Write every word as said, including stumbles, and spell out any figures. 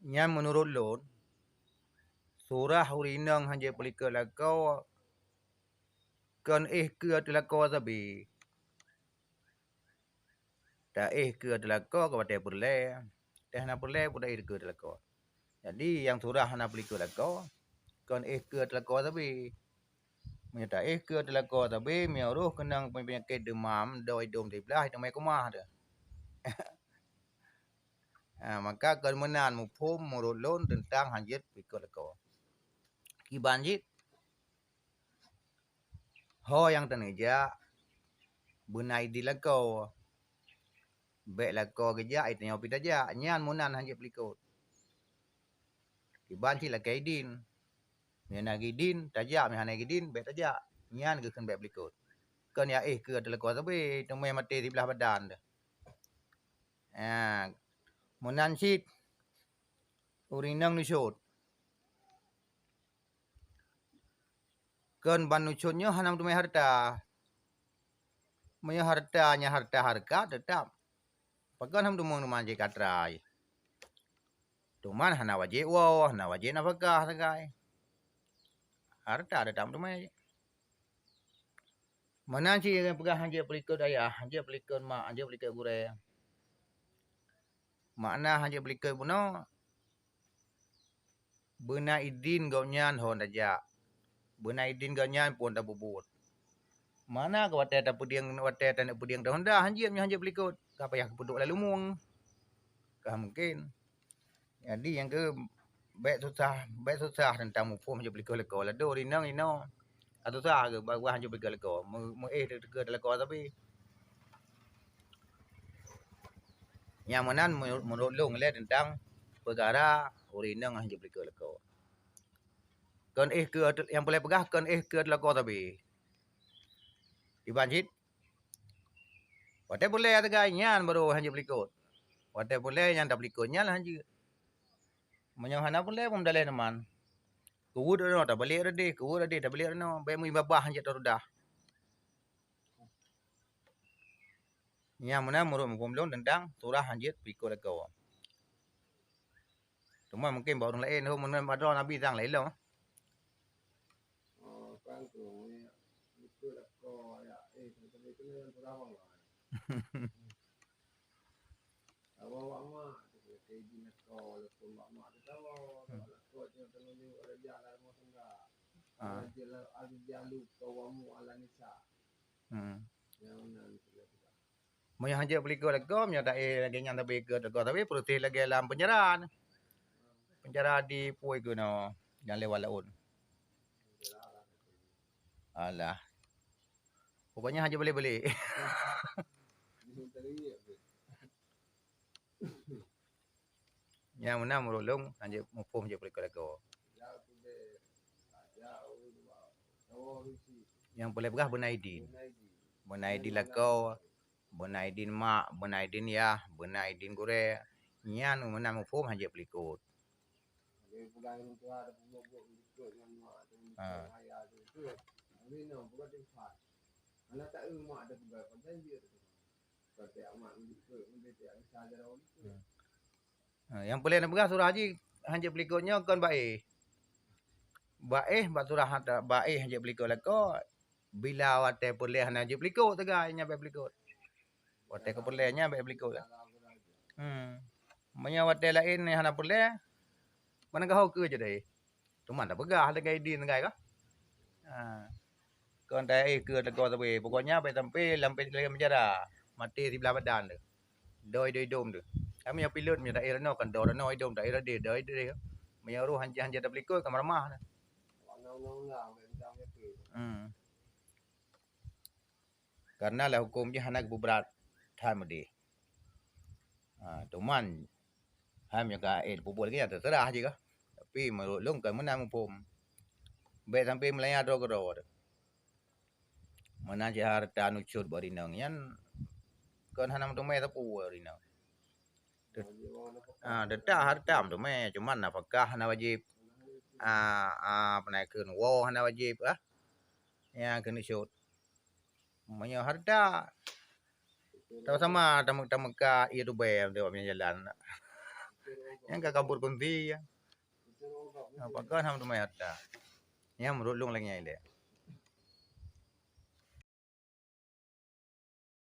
Nyan meunurot lôn, surah ureueng inong hana jeuet peulikot lakoe, kon éh keue ateueh lakoe sabe. Taéh keue ateueh lakoe ka watèe peureulèe, watèe hana peureulèe pun taéh keue ateueh lakoe. Jadi nyang surah hana peulikot lakoe, kon éh keue ateueh lakoe sabe. Meunyoe taéh keue ateueh lakoe sabe, meunyoe roh keunong peunyakét deumam, doi dom siblaih, teumé keumah teuh. Ha, maka kon meunan muphom meunurot lôn teuntang hana jeuet peulikot lakoe. Kiban cit, ho nyang taneuk jak, beuna idin lakoe. Bèk lakoe geujak, tanyoe pih tajak, nyan meunan hana jeuet peulikot. Kiban cit lakèe idin. Meunyoe na idin, tajak, meunyoe hana idin, bèk tajak. Nyan geukheun bèk peulikot. Kon ya éh keue ateueh lakoe sabe, teumé maté siblaih badan teuh. Ha, meunan cit ureueng inong nusyot. Kon ban nusyot nyoe hana meuteumé hareuta. Meunyoe hareuta nyan hareuta hareukat, teutap. Pakon hana meuteumé teuma jih ka trai. Teuma hana wajéb woe, hana wajéb nafakah sagai. Hareuta teutap meuteumé. Meunan cit nyang peugah hana jeuet peulikot ayah, hana jeuet peulikot mak, hana jeuet peulikot gurèe. Makna hana jeuet peulikot bunoe, beuna idin gobnyan ho tajak. Beuna idin gobnyan phon tapubuet. Makna keu watèe tapeudieng, watèe taneuk peudieng tahonda, hana jeuet meunyoe hana jeuet peulikot. Ka payah geupeuduek lam lumueng. Ka mungken. Jadi nyang keu bèk susah, bèk susah teuntang muphom hana jeuet peulikot lakoe. Ladôm ureueng inong inoe. Ka susah keu bah hana jeuet peulikot lakoe. Meu-, meuéh teuh keue ateueh lakoe sabe. Nyang meunan meunurot lôn lé teuntang peukara ureueng inong hana jeuet peulikot lakoe. Kon éh keue ateueh, nyang peureulèe peugah kon éh keue ateueh lakoe sabe. Kiban cit, watèe peureulèe sagai nyan baru hana jeuet peulikot. Watèe peureulèe nyan tapeulikot nyan lah hana jeuet. Meunyoe hana peureulèe, peue daleh teuma. Keuweuet inoe tabalek rot deh, keuweuet rot deh tabalek inoe, bèk meuimbah-bah hana jeuet tarudah. Nyang meunan meunurot muphom lôn teuntang surah hana jeuet peulikot lakoe. Teuma mungken bak ureueng laén, ho, meunan bak droe Nabi sang laén lom. Oh, kan tu, ya, peulikot lakoe, ya, eh, kan tu, itu yang surah Allah. Awak-awak mak, tu, kayak gini lakoe, walaupun mak-mak tu tahu, hmm, lakoe tu, tu, tu, ada jalan mau tengah. Ah. Ada jalan, ada jalur, kawamu ala nisa. Hmm. Meunyoe hana jeuet peulikot lakoe, meunyoe taéh lagèe nyan, taéh keue ateueh lakoe, tapi proses lagèe lam penjara. Penjara di peue keunoe nyang lewat laôt. Alah. Pokoknya hana jeuet balek-balek. Nyang meunan meunurot lôn, hana jeuet muphom hana jeuet peulikot lakoe. Nyang peureulèe peugah beuna idin. Beuna idin lakoe, beuna idin mak, beuna idin yah, beuna idin gurèe. Nyan meunan muphom hana jeuet peulikot. Ha. Hmm. Ha, nyang peureulèe neupeugah surah jih hana jeuet peulikot nyoe kon bak éh. Bak éh, bak surah hana, bak éh hana jeuet peulikot lakoe. Bila watèe peureulèe hana jeuet peulikot sagai, nyan bèk peulikot. Watèe ka peureulèe nyan bèk peulikot. Hmm. Meunyoe watèe laén hana peureulèe, meunan ka ho keue jeuet deh. Teuma tapeugah lagèe idin sagai ka. Ha. Kon taéh keue lakoe sabe. Pokoknya bèk sampai lam pe-, lam penjara. Maté siblaih badan teuh. Doi, doi dom teuh. Kami nyang pilot meunyoe taéh ranoe, kon doi ranoe, dom taéh rot deh, doi deh. Meunyoe roh hana, hana tapeulikot, ka meuramah teuh. Hmm. Karena lam hukôm jih hana geupeubrat that meudeh. Ha, teuma hai meunyoe ka éh peubuet lagèe nyan, teuseurah jih kah. Tapi meunurot lôn kon meunan muphom. Bèk sampai meulaya droe keudroe teuh. Meunan cit hareuta nusyot bak inong nyan kon hana meuteumé sapeue inong. Te-, ah, teutap hareuta meuteumé, cuman nafakah hana wajéb. Ah, ah, peunaikheun woe hana wajéb ah. Nyang keuneuk syot. Meunyoe hareuta, sama-sama tameu-, tameuka ié tubée di awak jalan. Nyang ka kabut kunti ya. Pakon ham teumai harta. Nyang meurulung lagèe nyan ilèe.